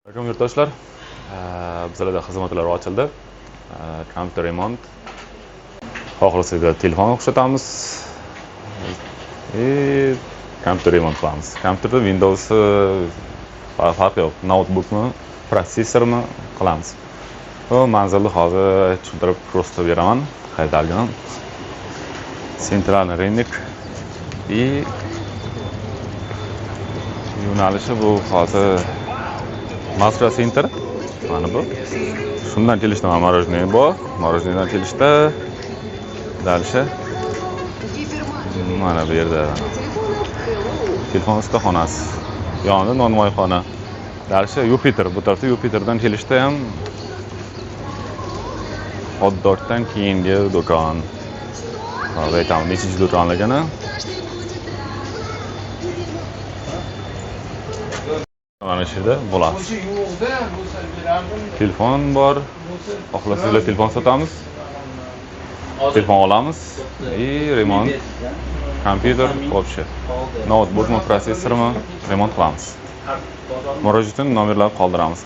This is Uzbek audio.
Alaykum, yurtdoshlar. Bizlarda xizmatlar ochildi. Kompyuter remont. Xohlasanglar, telefon o'xshatamiz. И kompyuter remont qilamiz. Kompyuterda Windows farqi yo'q. Noutbukmi, protsessormi qilamiz. Bu manzilni hozir tushuntirib ko'rsatib beraman qayerdaligini. Центральный рынок и yo'nalishi bu hozir Moskva Center. Mana bu. Shundan kelishda mana мороженое bor. Мороженое dan kelishda дальше mana bu yerda telefon ustaxonasi. Yonida nonvoyxona. Дальше Yupiter. Bu tarafda Yupiterdan kelishda ham hot-dogdan keyingi do'kon. Hozir aytaman nechinchi do'konligini. Mana shu yerda bo'ladi. O'sha yo'qda bo'lsa berardim. Telefon bor. Bo'lsa Xohlasanglar, telefon sotamiz. Telefon olamiz и remont, kompyuter, вообще. Noutbukmi, protsessormi remont qilamiz. Murojaat uchun nomerlar qoldiramiz.